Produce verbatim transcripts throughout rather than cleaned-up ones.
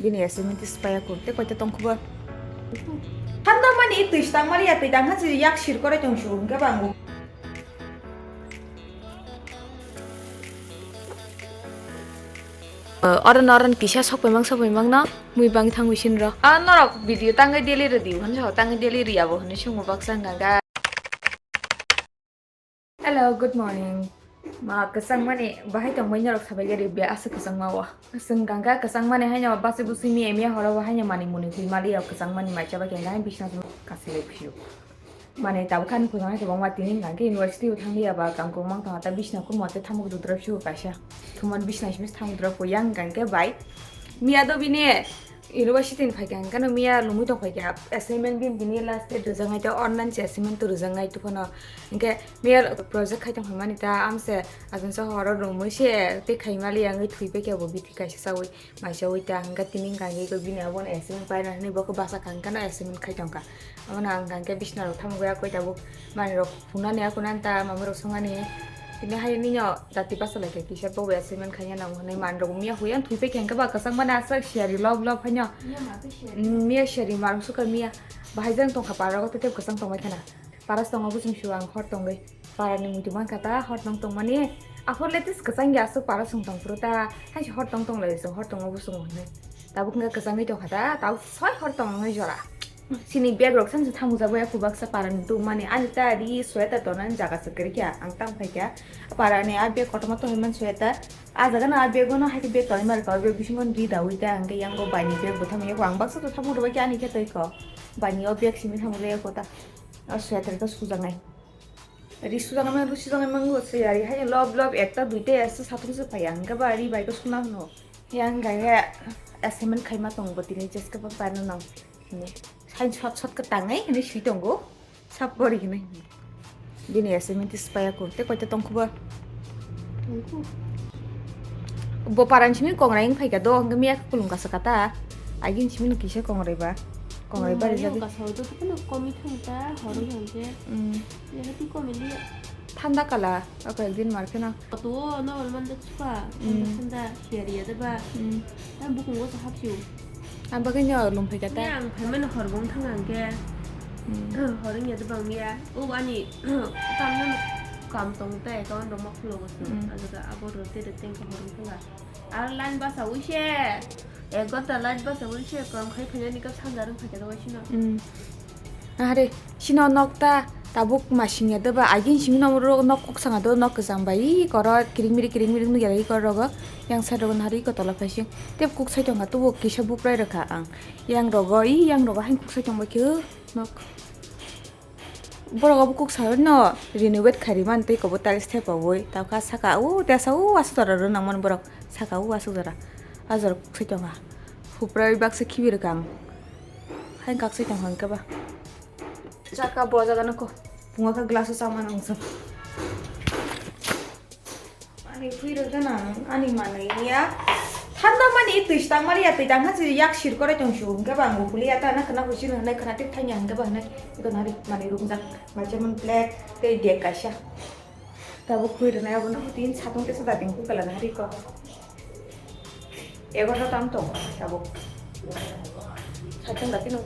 Bini assignment tei swpaiya kung tei koita tongkhuba. Thanda mani twi stang mani ya twi tang ha si yak sir korai tong su hwnkhe bang. Oron oron kisa sokphaimang sokphaimang no mui bang thangwi sinro. A norok video tangwi daily rw di hwn sa tangwi daily rw abo hwnwi swngo baksa hwnkha kha. Hello, good morning. Ma kwchang mani bahai tong bai norok sabai gari be asa kwchang ma wa. Swng kang kha kwchang mani haino basi busi mi emia horo bo haino mani muni twi mali rok kwchang mani mai chabai kang kha bisna sung kasi le phiyo. Mane tabuk kha nukhung hai kwbangma tini hwnkha khe university o thang liya ba kang kwbangma tong ta bisna khumui tei thamuk rwdrop sio kaisa. Thumani bisna simi thamuk rwdrop yang hwnkha khe bai. Miya do bini university ni phaikha hwnkhe no miya lumui tong phaikha assignment bini bini last date rwjaknai tei online se assignment to rwjaknai to phano hwnkhe miya project khai tong phaimani ta amse ajunsa horo lumui se tei khaimali yang thwi paikha bo bithi kaisa chawi. Maisaui ta hwnkha tini hwnkha hwnkhe bini abono assignment paina hinwi bo khe basa kha hwnkhe no assignment khai tongkha. Abono ang hwnkha hwnkhe bisna rok tamo goi akoi tabuk manwi rok phunani akunani ta mama rok songani. Tini hai nini o dati basa lai khe kisa bo assignment khaina nango hinwi manwi rok miya huya thwi paikha hwnkhe ba kwchang mani aswk siyari lob lob haino. Miya siyari marung sukha miya bahai jang tongkha para rogo tei tei kwchang tongbai khana. Paras tongo bwswng sio ang hor tongwi. Parani muitu mankha ta hor tong tongmani. Aphor le tis kwchang ya aswk paras wng tong phuru ta. Haisi hor tong tong lai chwng hor tongo bwswng hwnwi. Tabuk wngkha kwchangwi tongkha ta. Tabuk soi hor tong wngwi jora. Sini bag rok sansa thamuk jagwi ya kubaksa parani tongmani. Ani ta ri sweater tonani jaga se kwrwi kha. Ang tang phai kha. Parani a bag kotorma tongwi man sweater. A jaga no a bag no hai khe bag tonwi mar kha. Bag bisingo ri dawi ta. Ang khe yango baini bag bo thamwi ya. Ang baksa to thamuk rwbai khe ani khe twi kho. Baini o bag simi thamuk rwya kho ta. O sweater khe sujaknai. Ri sujaknai mang, ri sujaknai mango se yari hai lob lob ekta duita asa satung se phai ang khe ba ri bai khe suna hwno. Yang gai he assignment khaima tong bo tini jeske ba paina nang. Hini sai shot shot khe tangai hini sui tongo. Sap pori hini. Bini assignment is paya ko. Te koita tong khuba. Tongkhu. Bo paran simi kongrai wng phaikha do, hwnkhe miya khe kulum kasa kata. Agin simi no kisa kongrai ba. Kongrai bari jagwi. Kasa hoi do, komi thang ta, horo hwnkhe. Mm. Yaha twi komi liya. Thanda kala, o koi din mar kheno. Auto o normal man de chuka, Mm. Thanda thanda, hiya riya de ba. Mm. Tam bukung o sa hapsiu. Ang bagwi no lum phai kata. Ni ang phaimani hor bong thang ang khe. Mm. Hor wngya de bang ya. O ani, tam no kam tong te account rok ma khulo go sung. Mm. Ang khe abo rw te rw teng khe hor wng thang a. Ar line basa wi se. Ek ghonta light basa wi se kom khai phainani kap sanja rwng phaikhe rw sino. Mm. Ahare, sino nok ta tabuk masing ya doba, agin simi no ro nok kuk sanga do nok kwchang bai, ih, koro kiring miri kiring miri nugya ri koro rogo, yang side rogo nahari ko tola phaising. Tep kuk sai tongkha tubo kisa bukrai rwkha ang. Yang rogo, ih, yang rogo hain kuk sai tongbai khe nok. Borok obo kuk sawi no renovate khai rimani tei kobo tiles thepawi. Tabukha saka o tesa o aswk jora rw nangmani borok. Saka o aswk jora. A jora kuk sai tongkha. Huprawi baksa khibi rwkha ang. Hai kak sai tongkha hwnkhe ba. Saka bo jaga no ko. Pungo kha glass o chamani wngsa. Ani phui rwgana, ani manwi ya. Thanda mani twi stang mani ya, twi tang ha si yak sir korai tong su. Hwnkhe ba ang bo kuli ya ta na khna husi no hwnai khna tip thang ya hwnkhe ba hwnai. Iko nari mani rung jak. Macha mun plate tei dek kaisa. Tabuk phui rwnai abo no tin satung tesa da ding ku kala na hari ko. Ego no tam tong tabuk. Satung da tin.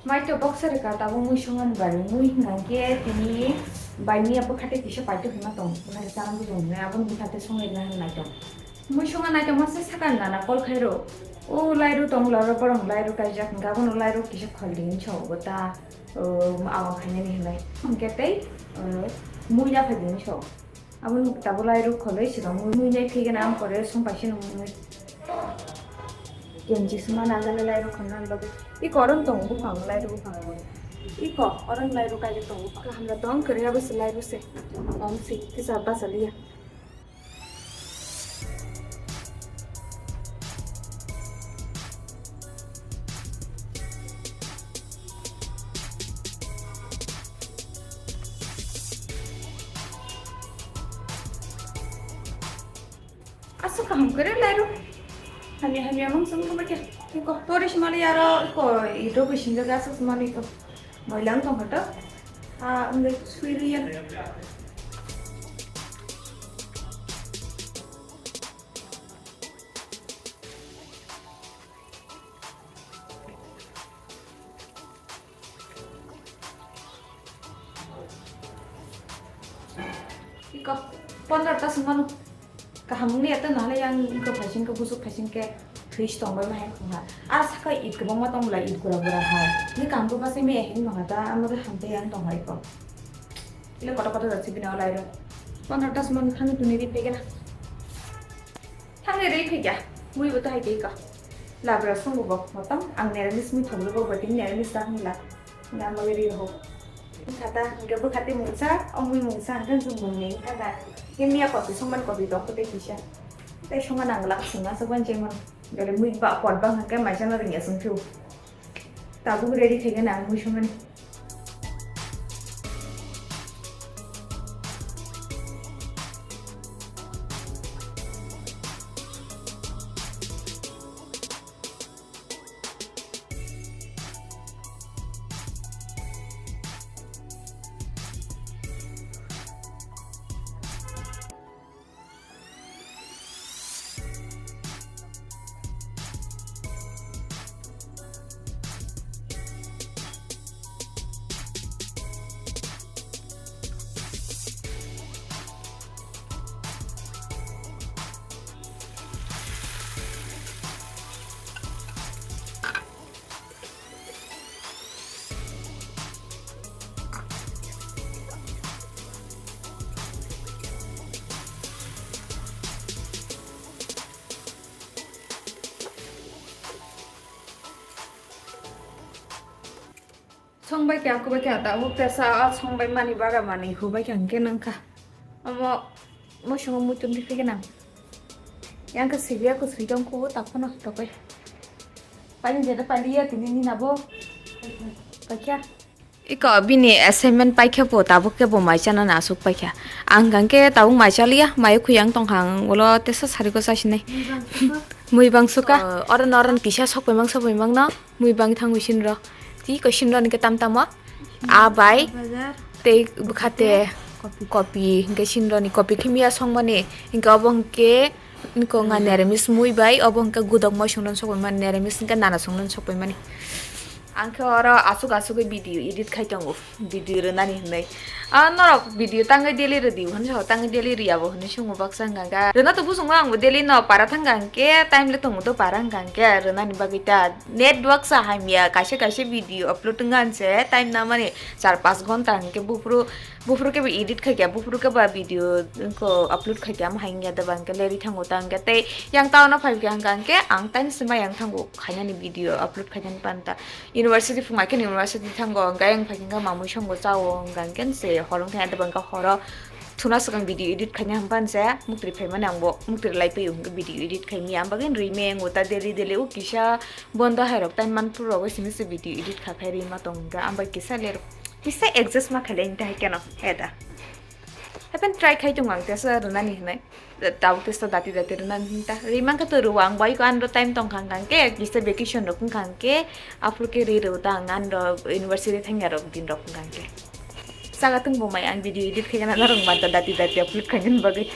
Mai to boxer ka tabuk mui songani bari mui hwnkha khe tini bai miya bwkha tei kisa paito hwnma tong nai chana bujung hwnwi abo ni bwkha tei songrwina hwnwi naitong. Mui songa naitongma se sakani nana call khairo. O lairu tong laro borok lairu kaijak hwnkhe abono lairu kisa khol di hinwi sao bo ta, o, awa khainani hinwi. Hwnkhe tei, o, mui naphai di hinwi sao. Aboni tabuk lairu kholwi swkang mui, mui nai phigena ang pore song paisa nung mui. Kenji sima nangani lairu kholna bagwi. I koron tong buphang, lairu buphang. Iko, orang lai ro kaijak tongo. Kaham da tong, kwrwi abo se lai ro se. Om si, kisa basa liya. Aswk kaham kwrwi lai ro. Hamya hamya mang sung kama kya. Iko, tori simali aro, iko, ido ko sinjaga aswk simali iko. Moilang tong kha to. Ah, wngwi sui rwi ya. Iko, pondro ta sung mano. Kaham wngya tei nahale yang iko phaising khe busuk phaising khe thwi se tongbai ma hai khungha. A saka it kwbangma tong bwla, it gura gura hai. Ni kam khe bwsai maya hin mangha ta, amo khe hamtwi yang tong hai ko. Ile koto koto jat sibini olai ro. Pondro ta sumon thani tuni ri phegena. Thangni ri phegya. Mui bo tahai tei ko. Labra sung bo motong ang neramis mui thoglo bo, bo tin neramis ta hwnla. Nga mole ri ho. Khata, hingke bwkhati mungsa, omwi mungsa, hingke chwng mungni wngkha da. Hingke miya kopi songmani kopi tong kote kisa. Tei songma nang glak songma se wan jemon. Jole mui ba pot ba hingke maisa no ringya song phiu. Tabuk ready khaikhe na mui songmani. Songbai khe, akubai khe, tabuk tesa o songbai mani baga mani hubai khe hwnkhe nangkha. Omo muisungo muitum riphi gwnang. Yang khe sibya kwsui tong kho, takhwno tokoi. Paini jeta paliya tini ni nabo. Paikha. Iko bini assignment paikha po, tabuk khe bo mai chana na asuk paikha. Ang hwnkhe tabuk mai chaliya, mai khuyang tongkha ang ulo tesa sari ko chasinai. Mui bang suka. Mui bang suka. O, oro noron kisa sokphaimang sokphaimang no. Mui bang thangwi sinro. Tei ko sinro ni ke tam tamo. A bai. Bazar. Tei bwkha te. Kopi. Kopi. Hingke sinro ni kopi khe miya songmani. Hingke obo hingke niko nga Hmm. Neramis mui bai. Obo hingke gudok moi songno sokphaimani. Neramis hingke nana songno sokphaimani. Ang khe oro asuk asuk video edit khai tongo. Video rwnani hinwi. Ah, norok video tangwi daily rwdi, hwnwi sao tangwi daily rwya bo hwnwi swngo baksa hwnka hwnkhe. Rwna to bujungo angbo daily no para thangka hwnkhe, time le tongo to para hwnka hwnkhe, rwnani bagwi ta network sa hamya, kaisa kaisa video upload wngkha hwnse time namani char panch ghonta hwnkhe buphuru, buphuru khe bo edit khaikha, buphuru khe ba video ko upload khaikha, am hai wngya da ba hwnkhe leri thango ta hwnkhe tei yang town o phaikha hwnka hwnkhe ang time se ma yang thango khainani video upload khainani panta. University phungai khe university thango, hwnkhe ang phai khe mamui songo chao, hwnkhe se horo wngkha, adeba hwnkhe horo thuna swkang video edit khaina hwnphan se muktri phaimani, angbo muktri lai paio hwnkhe video edit khaimya, ang bagwi rwi me ngo ta daily daily o kisa bondo hai rok time man phuru rogo simi se video edit kha phai rwi ma tong hwnkhe, ang bai kisa ler kisa adjust ma khailai ta hai keno eta. Happen try khai tongo ang tesa rwnani hinwi. Tabuk tesa dati dati rwna hinta. Rimang khe to rwo ang bai ko anro time tong khang khang khe, kisa vacation rok wng khang khe, aphuru khe ri rw ta ang anro university thangya rok din rok wng khang khe. Saga tung bo mai ang video edit khai gana narwk manta dati dati upload khaina bagwi.